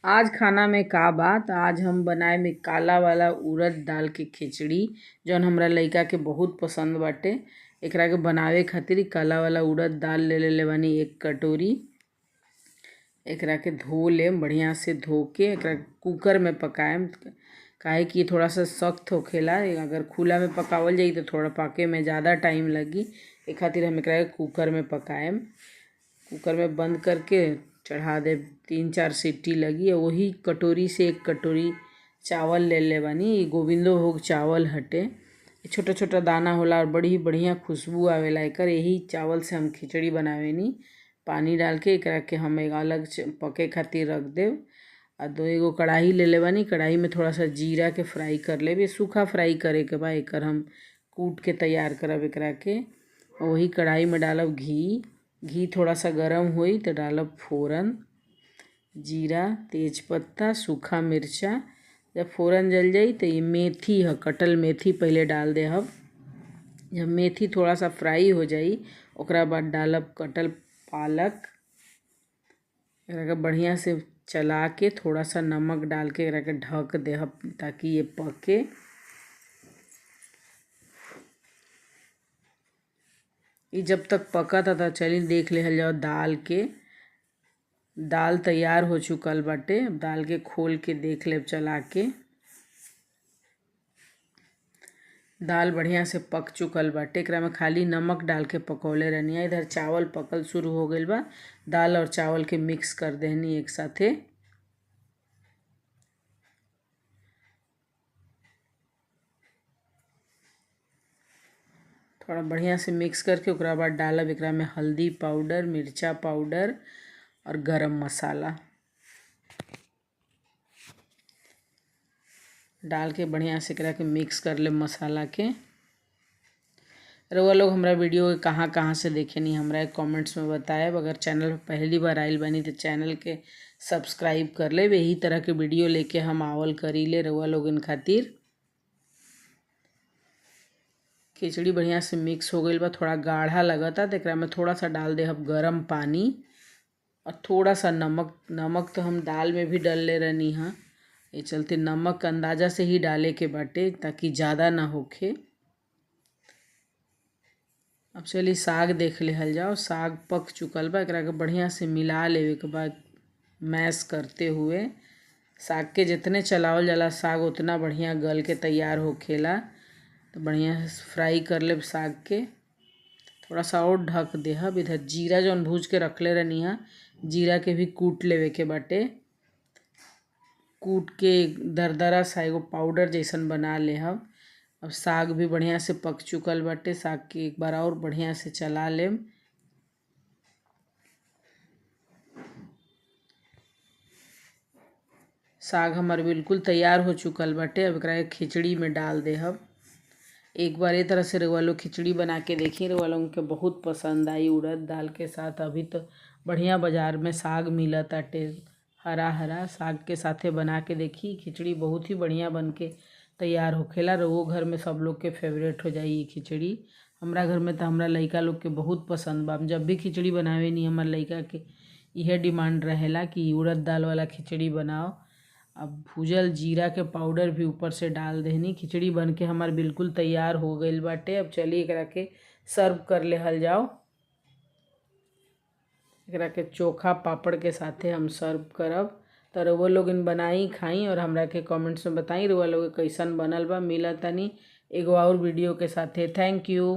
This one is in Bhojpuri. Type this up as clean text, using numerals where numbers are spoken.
आज खाना में का बा त आज हम बनाए में काला वाला उड़द दाल के खिचड़ी जौन हमरा लइका के बहुत पसंद बाटे। एकरा के बनावे खातिर काला वाला उड़द दाल ले लेले बानी एक कटोरी। एकरा के धो लेम बढ़िया से, धो के एकरा कुकर में पकाएम, काहे कि थोड़ा सा सख्त होखेला। अगर खुला में पकावल जाई तो थोड़ा पाके में ज़्यादा टाइम लगी। ए खातिर हम एकरा के कुकर में पकाएम। कुकर में बंद करके चढ़ा दे, 3-4 सीटी लगी। वही कटोरी से एक कटोरी चावल ले ले बानी, गोविंदो भोग चावल हटे। छोटा छोटा दाना होला और बड़ी बढ़िया खुशबू आवेला एकर। यही चावल से हम खिचड़ी बनावेनी। पानी डाल के एकरा के हम एक अलग पके खातिर रख देब। आ दो एगो कढ़ाई ले ले बानी, कढ़ाई में थोड़ा सा जीरा के फ्राई कर लेब। सूखा फ्राई करे के बाद एकर हम कूट के तैयार करब एकरा के। वही कढ़ाई में डालब घी। घी थोड़ा सा गरम होई तो डालब फोरन, जीरा, तेजपत्ता, सूखा मिर्चा। जब फोरन जल जाई तो ये मेथी है, कटल मेथी पहले डाल देहब। जब मेथी थोड़ा सा फ्राई हो जाई ओकरा बाद डालब कटल पालक। एकरा के बढ़िया से चला के थोड़ा सा नमक डाल के एकरा के ढक देहब ताकि ये पके। ये जब तक पकता था चली देख लेहल जाओ दाल के। दाल तैयार हो चुकल बाटे। अब दाल के खोल के देख लेब चला के। दाल बढ़िया से पक चुकल बाटे। एकरा में खाली नमक डाल के पकौले रहनी। इधर चावल पकल शुरू हो गइल बा। दाल और चावल के मिक्स कर देहनी एक साथे। थोड़ा बढ़िया से मिक्स करके ओकरा बाद डालब एकरा में हल्दी पाउडर, मिर्चा पाउडर और गरम मसाला डाल के बढ़िया से एकरा के मिक्स कर ले मसाला के। रउआ लोग हमरा वीडियो के कहाँ कहाँ से देखेनी हमरा कमेंट्स में बताएब। अगर चैनल पर पहली बार आइल बानी तो चैनल के सब्सक्राइब कर लेब। यही तरह के वीडियो लेके हम आवल करीले रउआ लोगन खातिर। खिचड़ी बढ़िया से मिक्स हो गइल बा, थोड़ा गाढ़ा लगता तो एकरा में थोड़ा सा डाल देहब गरम पानी और थोड़ा सा नमक। नमक तो हम दाल में भी डाल ले रहनी है, ये चलते नमक अंदाज़ा से ही डाले के बाटे ताकि ज़्यादा ना होखे। अब चलिए साग देख लेहल जाओ। साग पक चुकल बा, एकरा के बढ़िया से मिला लेवे के बाद मैश करते हुए। साग के जितने चलावल जाला साग उतना बढ़िया गल के तैयार होखेला। तो बढ़िया से फ्राई कर लेब साग के। थोड़ा सा और ढक देहब। इधर जीरा जौन भूज के रखले रहनी है, जीरा के भी कूट लेवे के बाटे। कूट के दरदरा सा एगो पाउडर जैसन बना लेहब। अब साग भी बढ़िया से पक चुकल बाटे। साग के एक बार और बढ़िया से चला लेब। साग हमार बिल्कुल तैयार हो चुकल बाटे। अब एकरा के खिचड़ी में डाल देहब। एक बार ये तरह से रउआ लोग खिचड़ी बना के देखी, रउआ लोगन के बहुत पसंद आई उड़द दाल के साथ। अभी तो बढ़िया बाज़ार में साग मिलत आटे, हरा हरा साग के साथे बना के देखी खिचड़ी बहुत ही बढ़िया बन के तैयार होखेला। रउओ घर में सब लोग के फेवरेट हो जाई ये खिचड़ी। हमरा घर में तो हमरा लइका लोग के बहुत पसंद बा। हम जब भी खिचड़ी बनावेनी हमार लइका के इहे डिमांड रहेला कि उड़द दाल वाला खिचड़ी बनाओ। अब भूजल जीरा के पाउडर भी ऊपर से डाल देहनी। खिचड़ी बन के हमार बिल्कुल तैयार हो गइल बाटे। अब चलिए एकरा के सर्व कर लेहल जाओ। एकरा के चोखा पापड़ के साथे हम सर्व करब। तो रउआ लोगन बनाई खाई और हमरा के कमेंट्स में बताई रउआ लोग कैसन बनल बा। मिलत तनी एगो और वीडियो के साथे। Thank you.